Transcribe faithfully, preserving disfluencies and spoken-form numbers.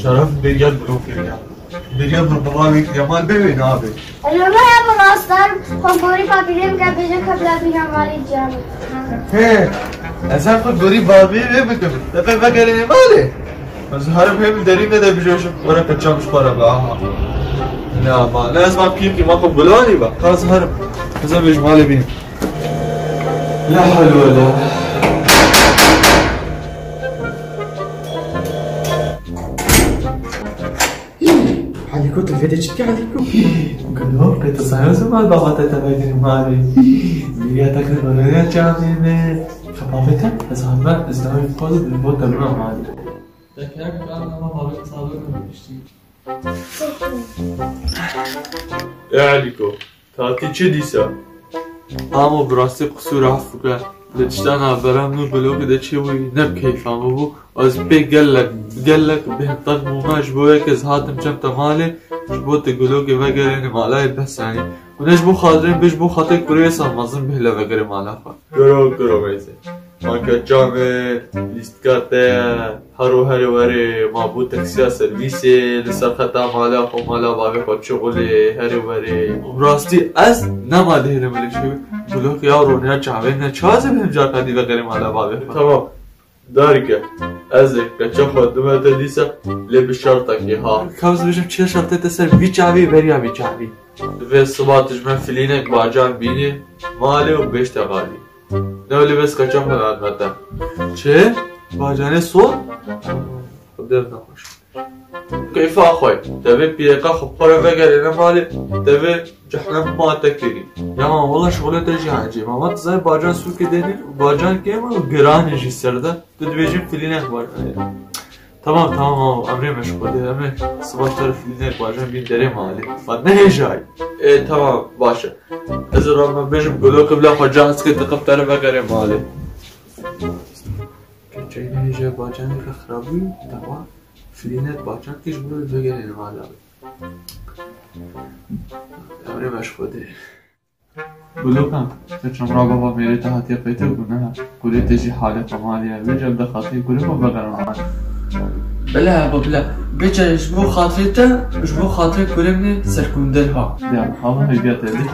Şeref bê gel bro kiriya. Beriya bro baba wê kiriya mal bê wê nabê. Alo, me ya bi rastar xwe gorî papîrê bike bêje kebla bîna malê ciyanê. He, ez her xwe gorî babê wê bikim. Te pê vegerê malê. Ez herim hê min derî nede bijêşim. Were qeçam ji xwe re be, aha. Ne ama, ne ez ma pîrkî ma xwe gulanî be. Ka ez herim. Ez em ji malê bînim. La hawle wala. Alîko, tu vê de çi dikî Alîko? Gelo, qey tu zayê zû mal baba te tevegirî malê. Biriya te kir berê çavê me. Xebabê te, ez heme, ez navê xwe de bo te bina malê. Te kerem, ben ama babê te sağlığı vermiştim. E Alîko, tatî çi dîsa? Amo, bi rastî qisûr af bike. Li tişta navbera min Gulokê de çêbûyî ne bi keyfa min bû. Ez pê gelek, gelek bêhtak bûme, ji bo yekê ez hatim çem te malê, ji bo tu Gulokê vegerênî malayê bes yanî. Hûn ê ji bo xatirê bê, ji bo xatirê kurê wê sa mezin bêhle vegerê mala xwe. Guro, guro meyzê. Ma keça me, lîstika te ye. Her û herê werê ma bû taksiya servîsê, li ser xeta mala xwe, mala bavê xwe çixulê, herê werê. Rastî ez nema dihêlim li şev. Gulok ya roniya çavê ne çaze bihim carka dî vegerê mala bavê xwe. Tamam. Darike. Ez ê keça xwe dime te dîsa, lê bi şertekê ha. Ka ez bêjim çi şertê te ser vî çavî, beriya vî çavî. Divê siba tu ji me filînek bacan bînî malê û bêj te xalî. Ne wê lê vê skeça xwe nadime te. Çi? Bacanê sor? Xwedê nexweş. Keyfa xwe. Te vê pîreka xwe para vegerêne malê. Te vê cehlem ma te kirî. Ya ma wela şixulê te jî ecêb. Ama tu zay bacan sûkê dênî û bacan kêm û giranê jî ser de. Tu dibêjî filînek bacan. Tamam, tamam, ama emrê me ji Xwedê, em ê sibaş te re filînek bacan bîn derê malê. Ma nehêjayî. Ê, tamam, baş e. Ez ê rame bêjim Gulokê bila xwe cahizkê diqip te re vegerê malê. Keçeyê nehêjayî bacanê re xirabûyî, tamam. Filînek bacan kê ji bo vegerê malê. Emrê me ji Xwedê. Gulokan, te çemra baba mêrê te hatiye qeyte û neha. Kurê te jî halê xwe malî ye. Vêca bi xatirê kurê xwe vegerin malê. Bila, baba, bila. Vêca ji bo xatirê te, ji bo xatirê kurê min ê serkûnder ha. Ya, hava hêviya te dê.